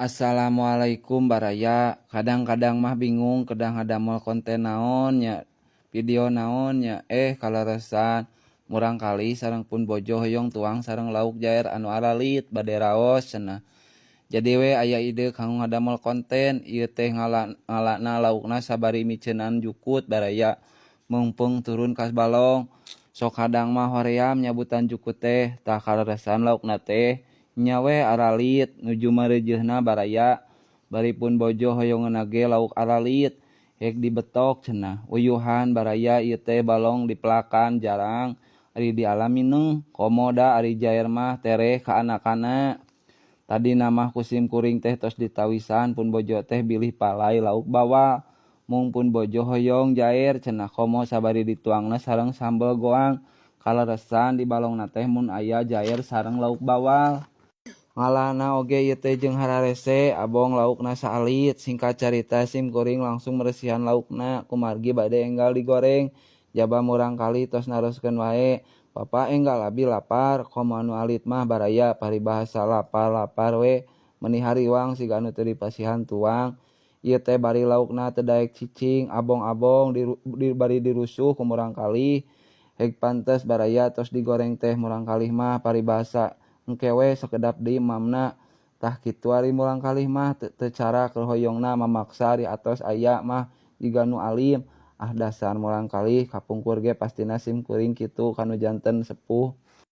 Assalamualaikum baraya. Kadang-kadang mah bingung kedah ngadamel konten naon nya, video naon nya. Kaleresan murangkalih sareng pun bojo hoyong tuang sareng lauk jair anu aralit bade raos cenah. Jadi we aya ide kanggo ngadamel konten ieu teh ngalana laukna sabari miceunan jukut baraya meungpeung turun ka balong. Sok hadang mah hoream nyabutan jukut teh. Tah kaleresan laukna teh nya we aralit nuju mareujeuhna baraya. Bari pun bojo hoyongeunna ge lauk aralit hek dibetok cenah. Uyuhan baraya ieu teh balong dipelakan jarang ari di alam mineng komo da ari jair mah tereh ka anakanna. Tadina mah ku sim kuring teh tos ditawisan pun bojo teh bilih palai lauk bawal. Mung pun bojo hoyong jair cenah komo sabari dituangna sareng sambel goang. Kaleresan di balongna teh mun aya jair sareng lauk bawal. Ngalana oge ieu teh jeung hararese abong laukna saalit. Singkat carita sim kuring langsung meresihan laukna kumargi bade enggal digoreng. Jaba murangkalih tos naroskeun wae, "Papa enggal abi lapar." Komo anu alit mah baraya paribahasa lapar-lapar we meuni hariwang siga anu teu dipasihan tuang. Ieu teh bari laukna teu daek cicing abong-abong bari dirusuh ku murangkalih. Heg pantes baraya tos digoreng teh murangkalih mah paribahasa engke we sakedap deui emamna. Tah kitu ari murangkalih mah teu cara keur hoyongna mamaksa ari atos aya mah jiga nu alim. Ah dasar murangkalih kapungkur ge pastina sim kuring kitu kanu janten sepuh.